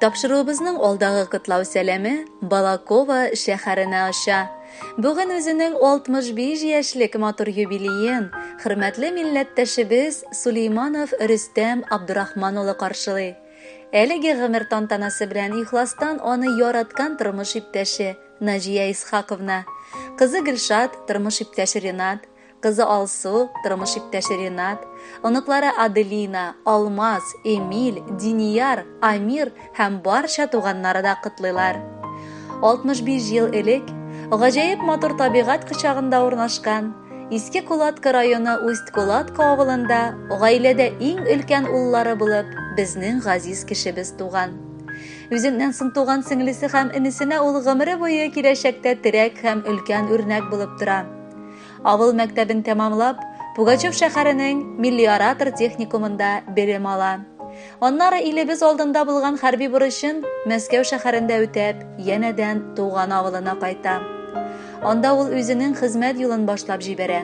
Тапшыруыбызның алдагы котлау сәламе Балакова шәһәренә оча. Бүген үзенең 65 яшьлек матур юбилеен хөрмәтле милләттәшебез Сулейманов Рөстәм Абдурахман улы каршылый. Әлеге гомер тантанасы белән ихластан аны яраткан тормыш иптәше Наҗия Исхаковна, кызы Гөлшат, тормыш иптәше Ренат, Кызы Алсу, тормыш иптәше Ренат, оныклары Аделина, Алмаз, Эмиль, Динияр, Амир һәм барча туганнары да котлыйлар. 65 ел элек гаҗәеп матур табигать кочагында урнашкан Иске Кулатка районы Усть-Кулатка авылында гаиләдә иң өлкән уллары булып безнең газиз кешебез туган. Үзеннән соң туган сеңлесе һәм энесенә ул гомере буе киләчәктә терәк һәм өлкән үрнәк булып тора. Авыл мәктәбен тәмамлап, Пугачев шәһәренең мелиоратор техникумында белем ала. Аннары илебез алдында булган хәрби бурычын Мәскәү шәһәрендә үтәп, янәдән туган авылына кайта. Анда ул үзенең хезмәт юлын башлап җибәрә.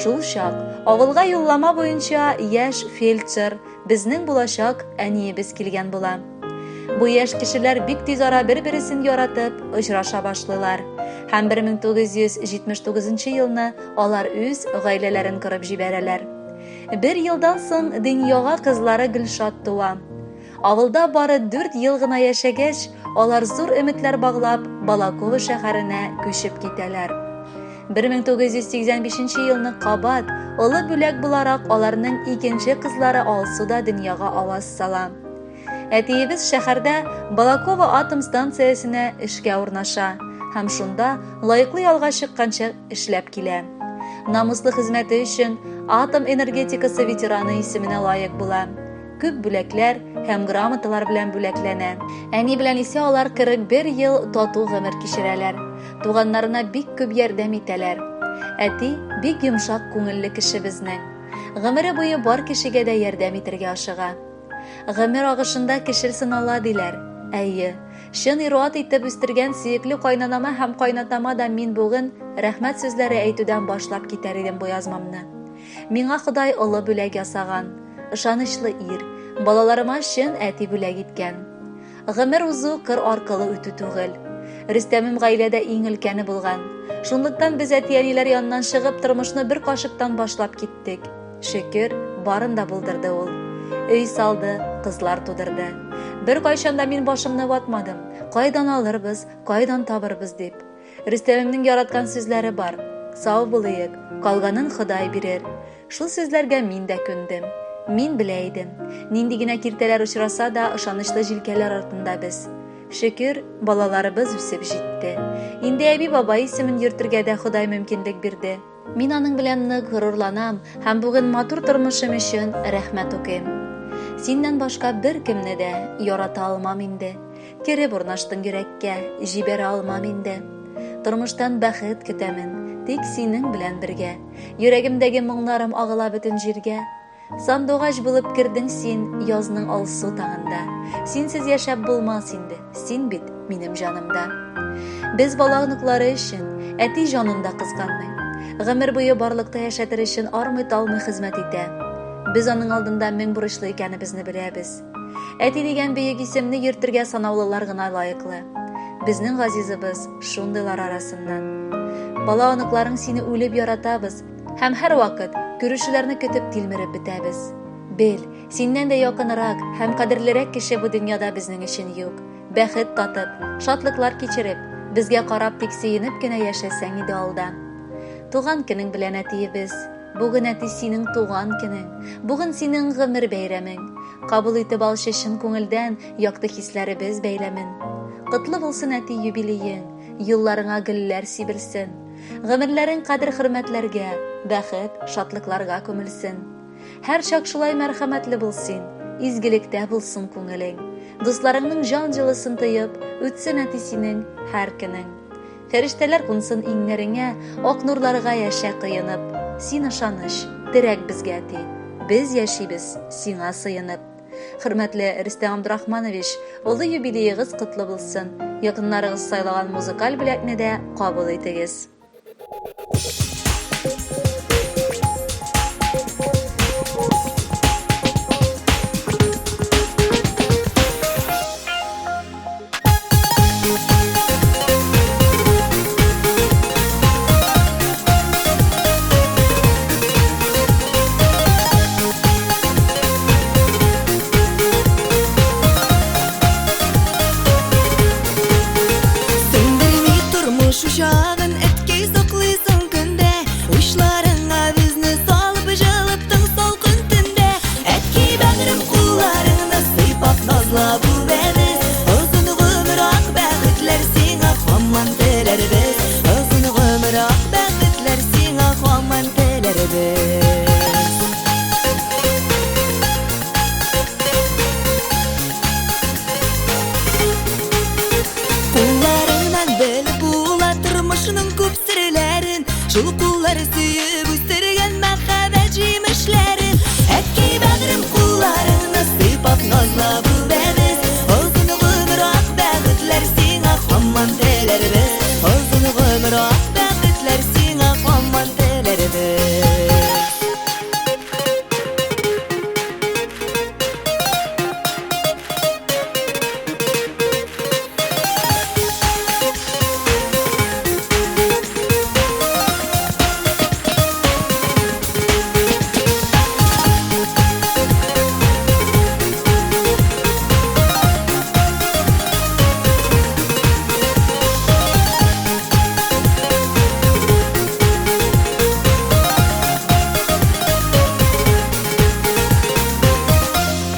Шул чак авылга юллама буенча яшь фельдшер, безнең булачак әниебез килгән була. Бу яшь кешеләр бик тиз ара бер-бересен яратып, очраша башлыйлар. Һәм 1979 елны алар үз гаиләләрен корып җибәрәләр. Бер елдан соң дөньяга кызлары Гөлшат туа. Авылда бары 4 ел гына яшәгәч, алар зур өметләр баглап, Балаково шәһәренә күчеп китәләр. 1985 елны кабат олы бүләк буларак аларның икенче кызлары Алсу да дөньяга аваз сала. Әтиебез шәһәрдә Балаково атом станциясенә эшкә урнаша һәм шунда лаеклы ялга чыкканчы эшләп килә. Намуслы хезмәте өчен атом энергетикасы ветераны исеменә лаек була. Күп бүләкләр һәм грамоталар белән бүләкләнә. Әни белән исә алар 41 ел тату гомер кичерәләр. Туганнарына бик күп ярдәм итәләр. Әти бик йомшак күңелле кеше безнең. Гомере буе бар кешегә дә ярдәм итәргә ашыга. Гомер агышында кешел сынала, диләр. Әйе, чын ир-ат итеп үстергән сөекле кайнанама һәм кайнатама да мин бүген рәхмәт сүзләре әйтүдән башлап китәр идем бу язмамны. Миңа Ходай олы бүләк ясаган, ышанычлы ир, балаларыма чын әти бүләк иткән. Гомер узу кыр аркылы үтү түгел. Рөстәмем гаиләдә иң өлкәне булган. Шунлыктан без әти-әниләр яныннан чыгып, тормышны бер кашыктан башлап киттек. Шөкер, барын да булдырды ул. Өй салды, кызлар тудырды. Бер кайчан да мин башымны ватмадым. Кайдан алырбыз, кайдан табырбыз дип. Рөстәмемнең яраткан сүзләре бар. Сау булыйк, калганын Ходай бирер. Шул сүзләргә мин дә күндем. Мин белә идем, нинди генә киртәләр очраса да, ышанычлы җилкәләр артында без. Шөкер, балаларыбыз үсеп җитте. Инде әби-бабай исемен йөртергә дә Ходай мөмкинлек бирде. Мин аның белән нык горурланам һәм бүген матур тормышым өчен рәхмәт укыйм. Синнән башка беркемне дә ярата алмам инде. Кереп урнаштың йөрәккә, җибәрә алмам инде. Тормыштан бәхет көтәмен, тик синең белән бергә. Йөрәгемдәге моңнарым агыла бөтен җиргә. Сандугач булып кердең син язның алсу таңында. Синсез яшәп булмас инде, син бит минем җанымда. Без бала оныклары өчен әти җанын да кызганмый. Гомер буе барлыкта яшәтер өчен армый-талмый хезмәт итә. Без аның алдында мең бурычлы икәнебезне беләбез. Әти дигән бөек исемне йөртергә санаулылар гына лаеклы. Безнең газизыбыз шундыйлар арасыннан. Бала оныкларың сине үлеп яратабыз, Һәм һәрвакыт күрешүләрне көтеп тилмереп бетәбез. Бел, синнән дә якынрак һәм кадерлерәк кеше бу дөньяда безнең өчен юк. Бәхет татып, шатлыклар кичереп, безгә карап тик сөенеп кенә яшәсәң иде алда. Туган көнең белән, әтиебез! Бүген, әти, синең туган көнең. Бүген синең гомер бәйрәмең. Кабул итеп алчы чын күңелдән якты хисләребез бәйләмен. Котлы булсын, әти, юбилеең, юлларыңа гөлләр сибелсен. Гомерләрең кадер-хөрмәтләргә, бәхет, шатлыкларга күмелсен. Һәрчак шулай мәрхәмәтле бул син, изгелектә булсын күңелең. Дусларыңның җан җылысын тоеп, үтсен әти синең һәр көнең. Фәрештәләр кунсын иңнәреңә, ак нурларга яшә коенып. Син ышаныч, терәк безгә, әти. Без яшибез сиңа сыенып. Хөрмәтле Рөстәм Абдрахманович, олы юбилеегыз котлы булсын. Якыннарыгыз сайлаган музыкаль бүләкне дә кабул итегез. Шул куллар сөеп үстергән мәхәббәт җимешләрен. Әткәй бәгърем кулларыңны сыйпап назлап үбәбез. Озын гомер ак бәхетләр сиңа һаман теләрбез. Озын гомер ак бәхетләр сиңа һаман теләрбез.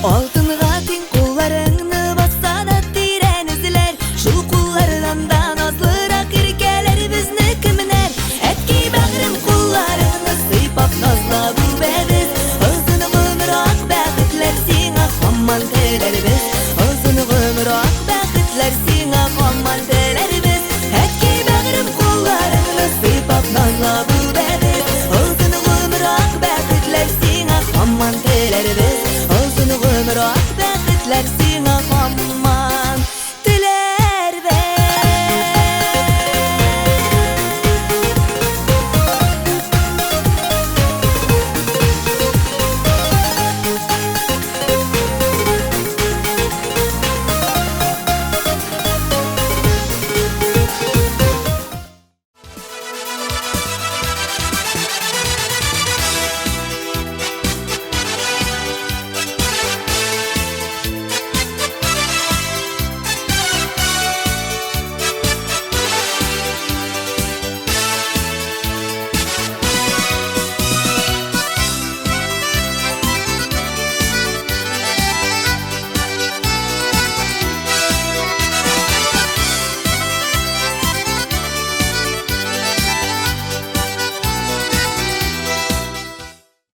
Алтынга тиң кулларыңны басса да тирән эзләр. Шул куллардан да назлырак иркәләр безне кемнәр? Әткәй бәгърем кулларыңны сыйпап назлап үбәбез. Озын гомер ак бәхетләр сиңа һаман теләрбез. Озын гомер ак бәхетләр сиңа һаман теләрбез. Әткәй бәгърем кулларыңны сыйпап назлап үбәбез. Озын гомер ак бәхетләр сиңа һаман теләрбез. Озын гомер ак бәхетләр сиңа һаман.